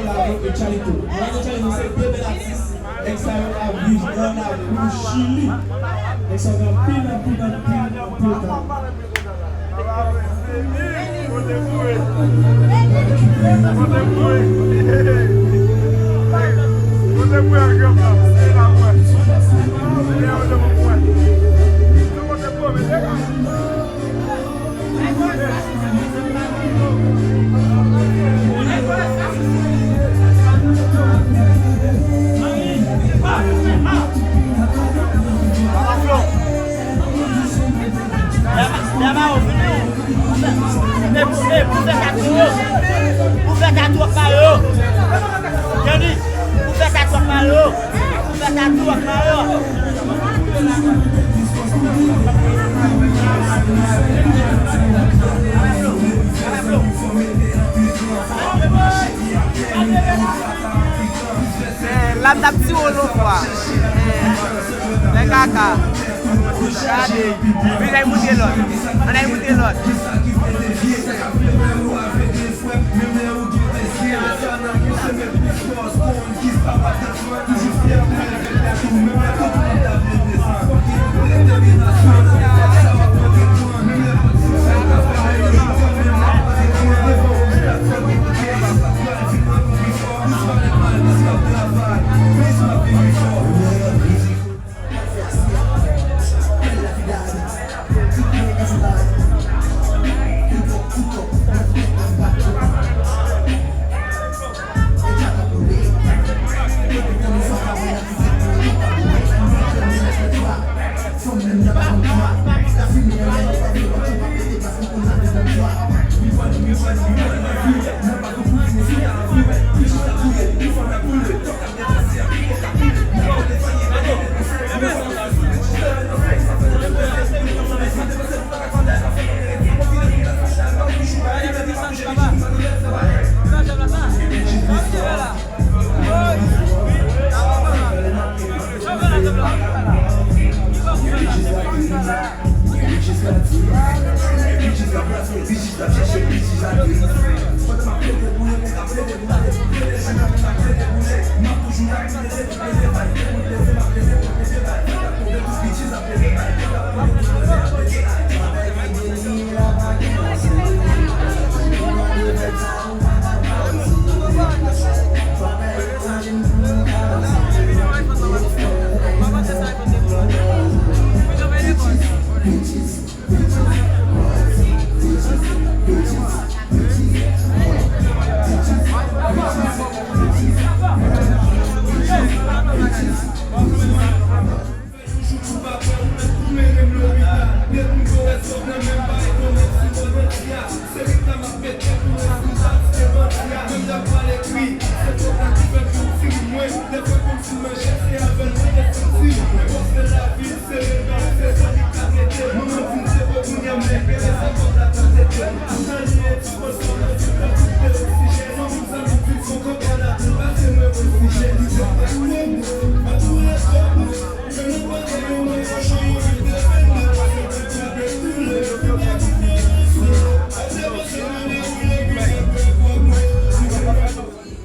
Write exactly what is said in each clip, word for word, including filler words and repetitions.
Lado e Chalito. Lado Chalito se de bèl atis. Nèg sa yo ap viv nan lakou Chili. Nèg sa yo gen anpil, anpil, anpil, anpil talè. Ou fè kato ak mayo. Kenny, ou fè kato ak mayo. Ou fè kato ak mayo. Eh, la m t ap tire w lòt fwa. Eh, men kaka. Gade. Vin, ann al moute lòt. Ann al moute lòt.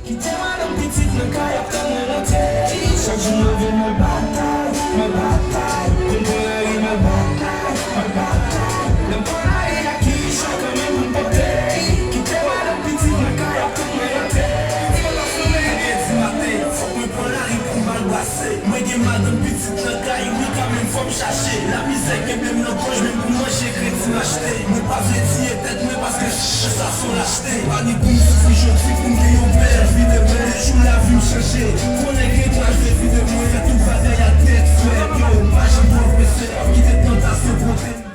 Kite madanm pitit nan kay ap tann mwen monte. Chak jou m leve mwen batay, mwen batay. Pou m pran lari mwen batay, mwen batay. Lè m pran lari a ki chwa kanmenm pou m pote. Kite madanm pitit nan kay ap tann mwen monte. Mwen pa foumen, e di maten, fòk mwen pran lari pou m al brase. Mwen gen madanm pitit nan kay, wi kanmenm fò m chache. Lamizè kenbe m nan gòj, menm pou manje kredi m achte. Mwen pa vle tiye tèt mwen paske ch-, sa se yon lachte. Pa ni pou m soufri jodi pou m gen yon bèl vi demen. Lejou lavi m chanje. Konnen gen klas de vi de mwen, fè tout bagay ak tèt frèt. Yo, pa janm twò prese, pa kite tantasyon pote m.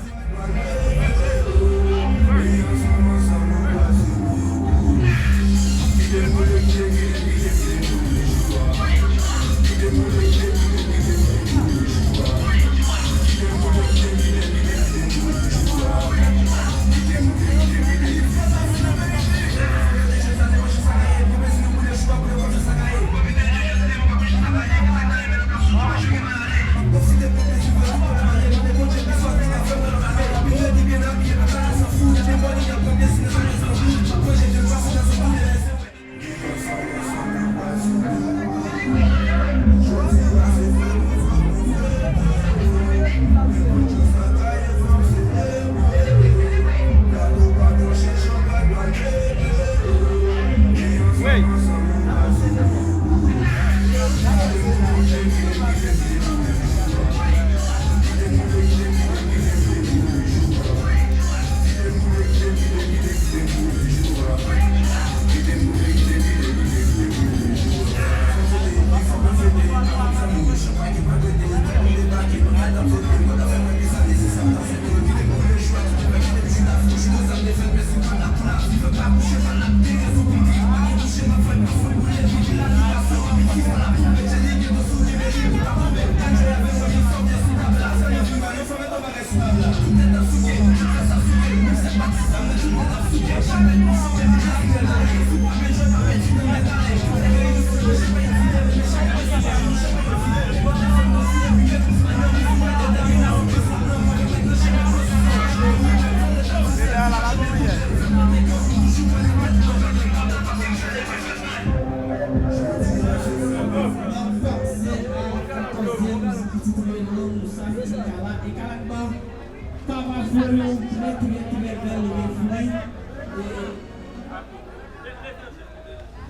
N ap pase a katòzyèm mizik ki titre Lanmou Sa featuring Kala. E Kala k ba Papa Florent trè, trè, trè bèl refren. E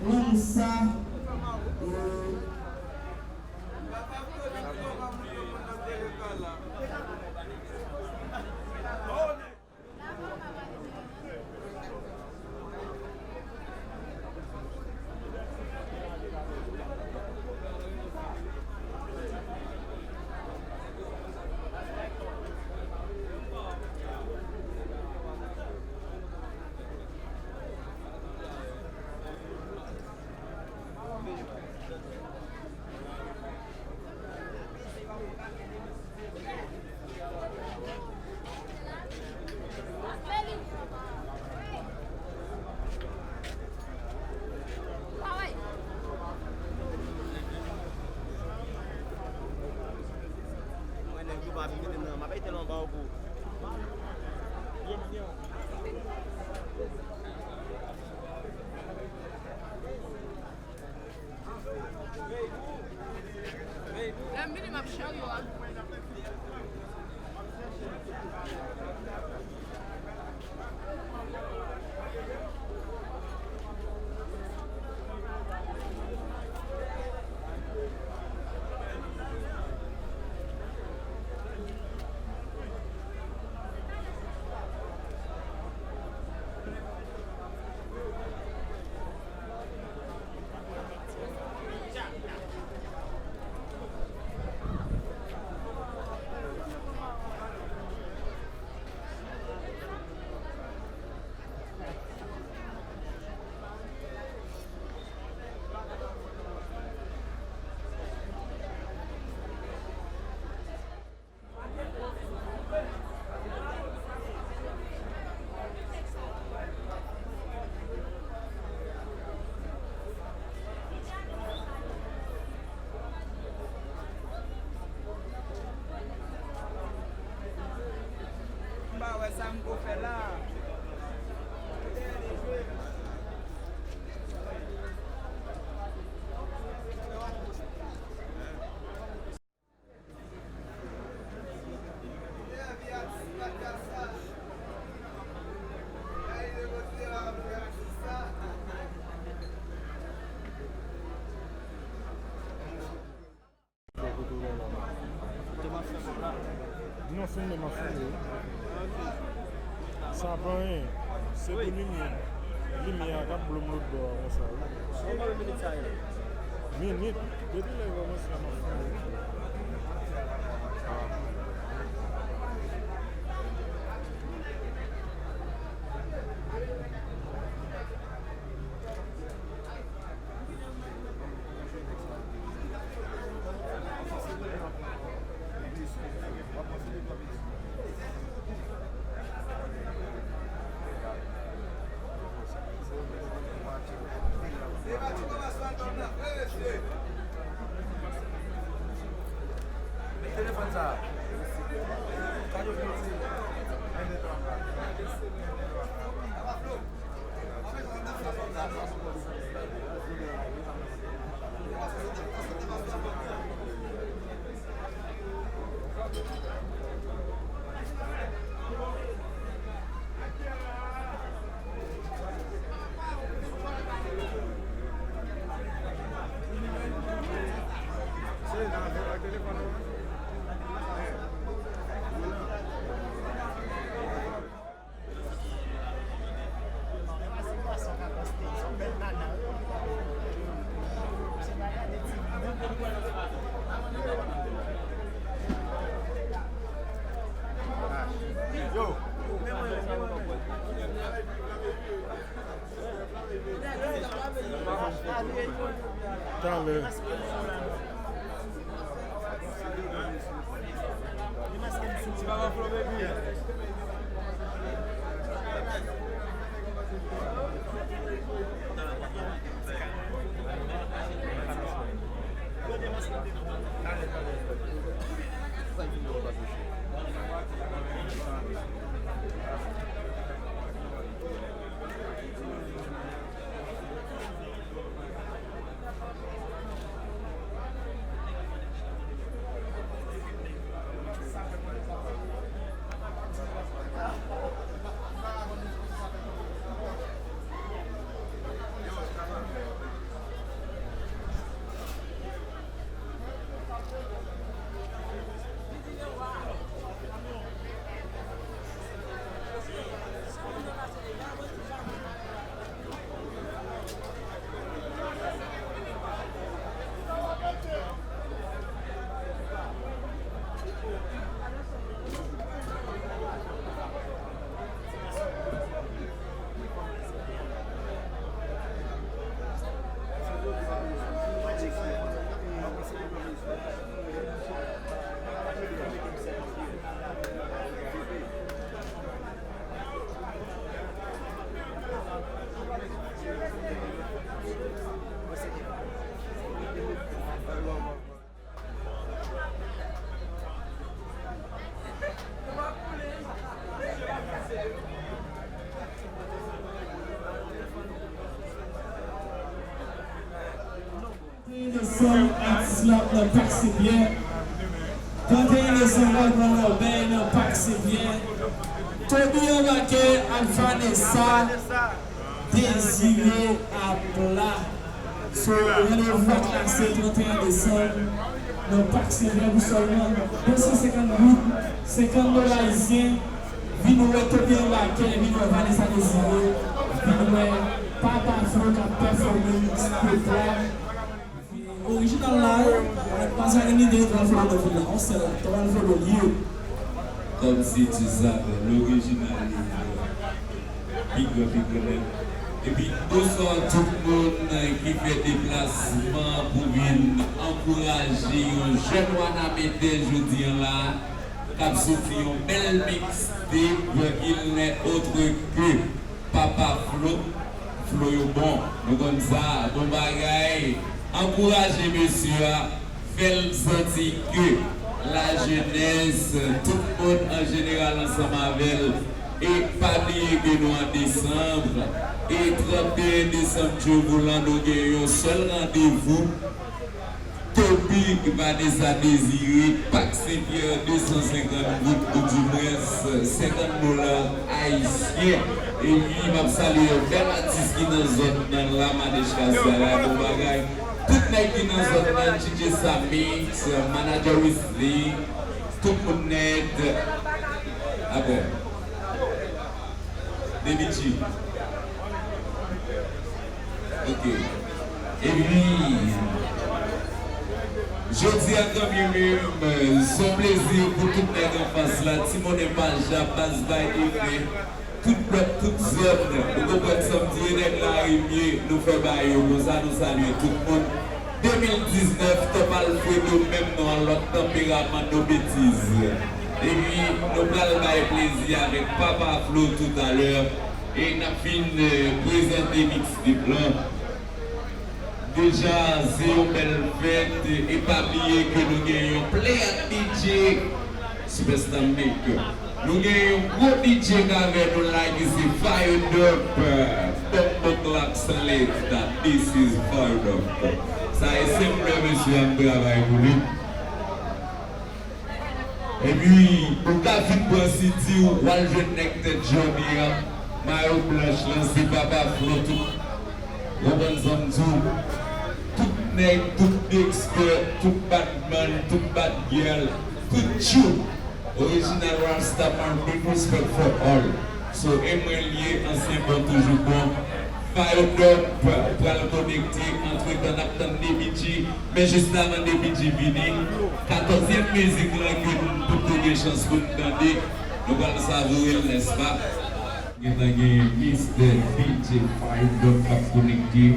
Lanmou Sa, e Mwen, nèg yo pa vin mete m nan, m ap mete l anba w pou. Lè m vini, m ap chè yo a. M pa wè sa m ko fè la. Non, filme, m ap filme wi. Sa pa anyen. Se pou limyè. Limyè a k ap blow m lòt bò a konsa wi. Konbyen minit sa ye? Minit. Depi lè l kòmanse a, m ap filme wi. Telefòn sa. Yo. Talè. Atis la nan Pak Senpyè. Trannteyen desanm la pran nan bèy nan Pak Senpyè. Toby Anbakè ak Vanessa Désiré Apla. So, randevou a klase trannteyen desanm nan Pak Senpyè pou sèlman de san senkant goud, senkant dola ayisyen. Vin wè Toby Anbakè, vin wè Vanessa Désiré, vin wè Papa Flo k ap pèfòme mixtape la. Orijinal la, wi. Pa sa gen lide, yo pral follow nan fil la. On sèl la, yo pral follow li. Kòmsi tu savais, l'original li. Big up, big up. Epi, bonswa tout moun ki fè deplasman pou vin ankouraje yon jèn Wanametè jodi a la, k ap soti yon bèl mixtape, il n'est autre que Papa Flo, Flo yo bon. Nou konn sa, bon bagay. Ankouraje mesye a, fè l santi ke lajenès, tout moun an jeneral ansanm avè l. E pa bliye ke nou an desanm, e trannteyen desanm, Dye voulan, nou gen yon sèl randevou. Toby Vanessa Désiré, Pak Senpyè, de san senkant goud, oudimwens senkant dola ayisyen. Epi, m ap salye yon bèl atis ki nan zòn nan la, Manèj Kasala, bon bagay. Tout nèg ki nan zòn nan, D J Samix, manadjè Wesley, tout moun nèt. Apre. Demichi. Ok. Epi, jodi a kanmenm, se yon plezi pou tout nèg anfas la, Ti Monnen Paja, Baz Bay Efè, tout pèp, tout zòn, ou konprann sa m di, nèg Larimye, nou fè bagay yo konsa, nou salye tout moun. De mil diznèf, Top Alfredo, menm non an, lòt tanperaman, no betiz. Epi, nou pral bay plezi avèk Papa Flo toutalè. E n ap fin, eh, prezante mixtape lan. Deja, se yon bèl fèt. E pa bliye ke nou gen yon play ak D J. Superstar Maker. Nou gen yon gwo D J k avè nou la ki se Fire Dop, Bòmbòklak san leta, this is Fire Dop. Sa e senp lè mesye a m travay pou li. Epi, ou ka fin pran C D w, w al jwenn nèg tèt jòn yo a, mayo blanch lan, se Papa Flo tout. Konprann sa m di w? Tout nèg, tout gangstè, tout badman, tout bad girl, tout tchoul. Original Rasta man, big respect for all. So, e mwen l ye, ansyen bon, toujou bon. Fire Dop pral konekte, antretan n ap tann Demichi. Men jis avan Demichi vini, katòzyèm mizik lan ke nou tout te gen chans pou n tande, nou pral savoure l, nèspa? Gentan gen Mistè D J Fire Dop k ap konekte.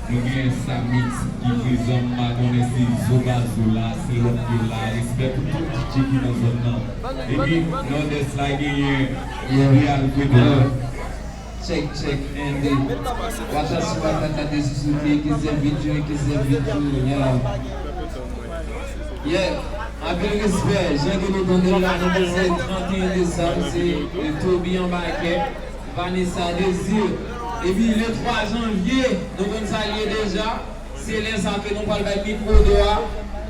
Nou gen Samix ki prezan, m pa konnen si Zobazo la, si lòt yo la. Respè pou tout D J ki nan zòn nan. Epi, Nòdès la genyen Real Fedor. Check, check, un, deux. Watata, watata, de Suzuki, ki se video, ki se video, yeah. Yeah. Anpil respè, jan ke nou tande l la, nou di se trannteyen desanm, se, eh, Toby Anbakè, Vanessa Désir. Epi le twa janvye, nou konn sa l ye deja, se lè sa ke nou pral bay mikwo dò a,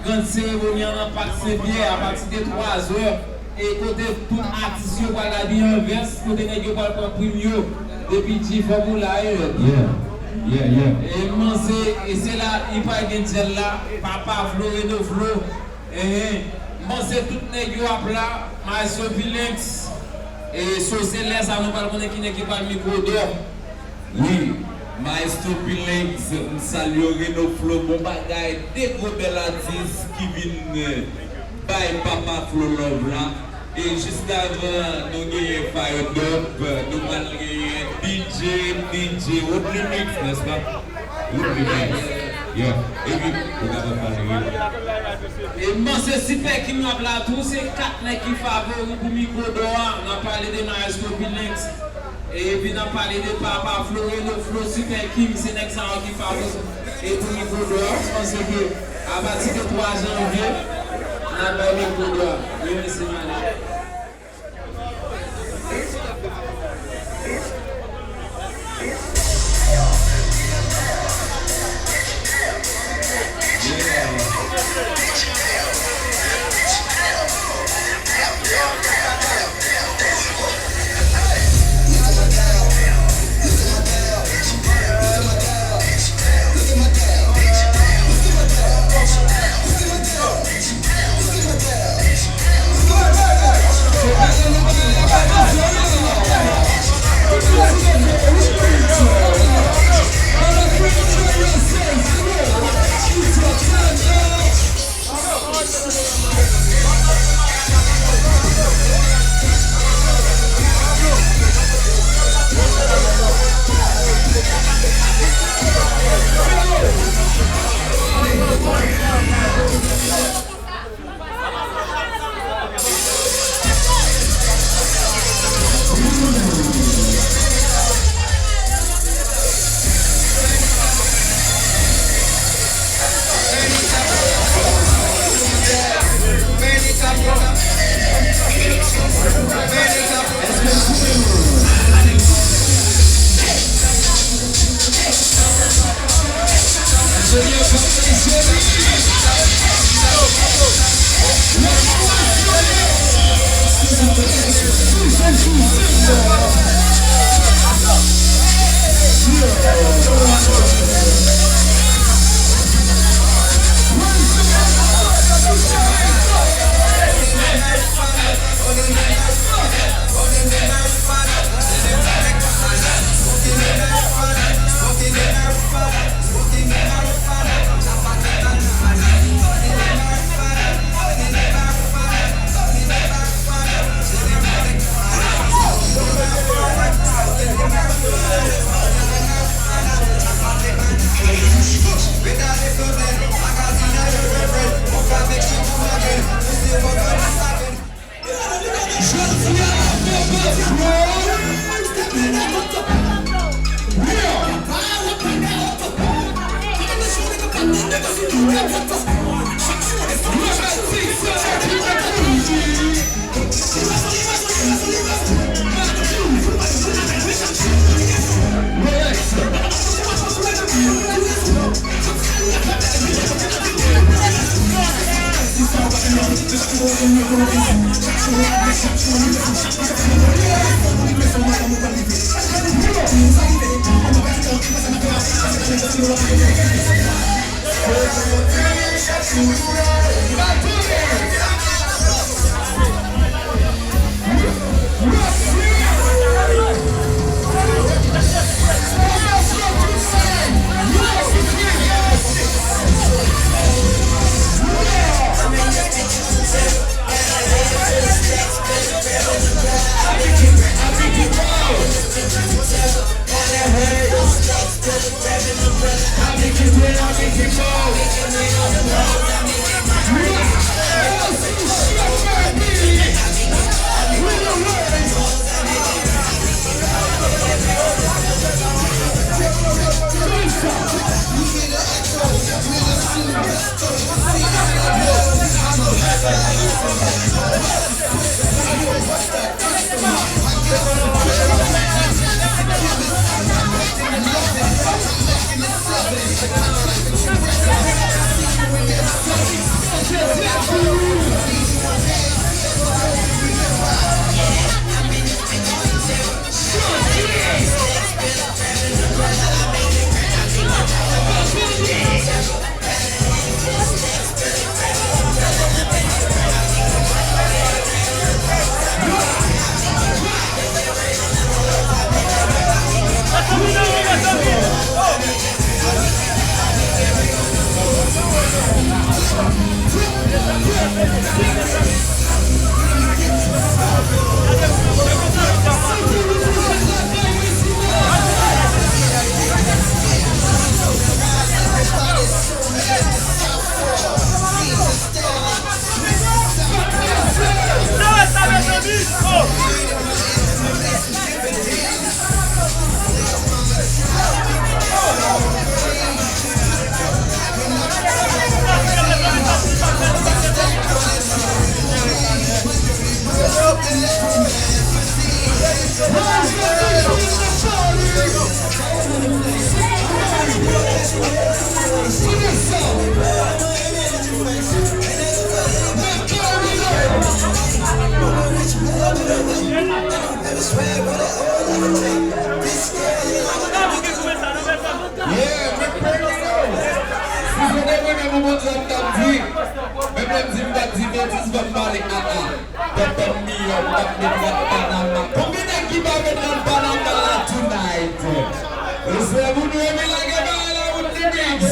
gran seremoni an nan Pak Senpyè, apati de twa zè, e kote tout atis yo pral abiye an vès, kote nèg yo pral pran prim yo, depi G fò pou la, e. Yeah, yeah, yeah. E m panse, e se la, li pral gen djèl la, Papa Flo, Reno Flo, Enhen, m panse tout nèg yo ap la, Maestro Pilinx. E so se lè sa nou pral konnen ki nèg ki pral mikwo dò. Wi, Maestro Pilinx, m salye w, Reno Flo, bon bagay, de gwo bèl atis ki vin, eh, bay Papa Flo love la. E jis avan nou genyen Fire Dop, nou pral genyen D J, D J Woodly Mix, nèspa? Woodly Mix. Yeah. Epi, ou kapab pale, wi. E m panse Super King ap la tou, se kat nèg ki favori pou mikwo dò a. N ap pale de Maestro Pilinx. Epi n ap pale de Papa Flo, Reno Flo, Super King, se nèg sa yo ki favori. E pou mikwo dò a, m panse ke apati de twa janvye, n ap bay mikwo dò a. Wi, mesye, madam. Yeah, big praise the Lord. Si se te mwen menm ou Bondye ap t ap di, menm lè m di m pa t di betiz, ban m pale, a a. Pèpè m miyò, m t ap met rad Panama. Konbyen nèg ki pa met rad Panama la tonight? Respè pou nou, epi lage bagay la, Woodly Mix.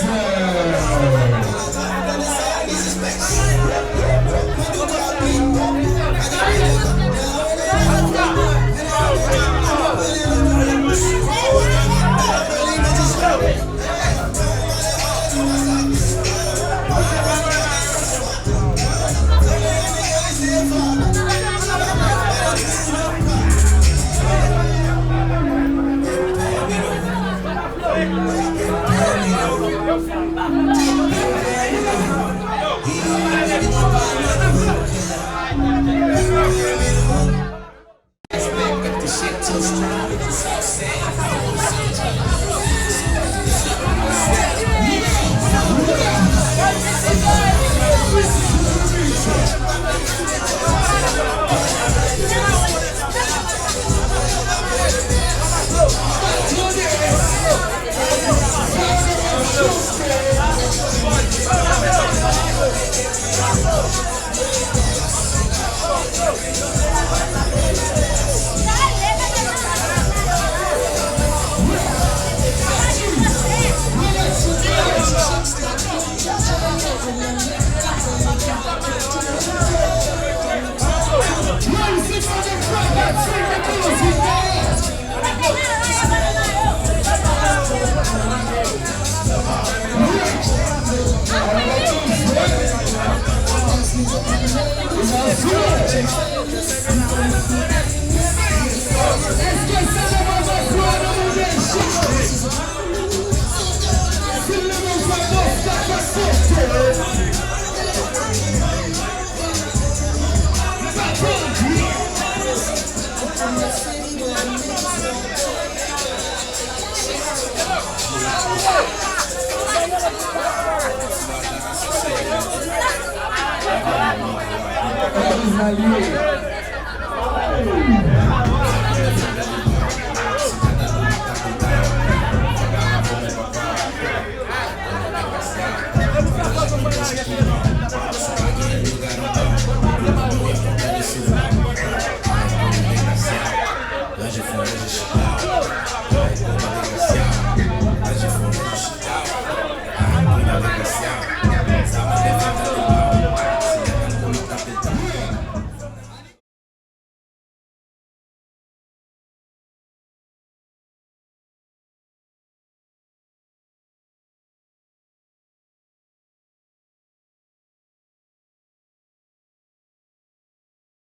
Raje fò, raje chita.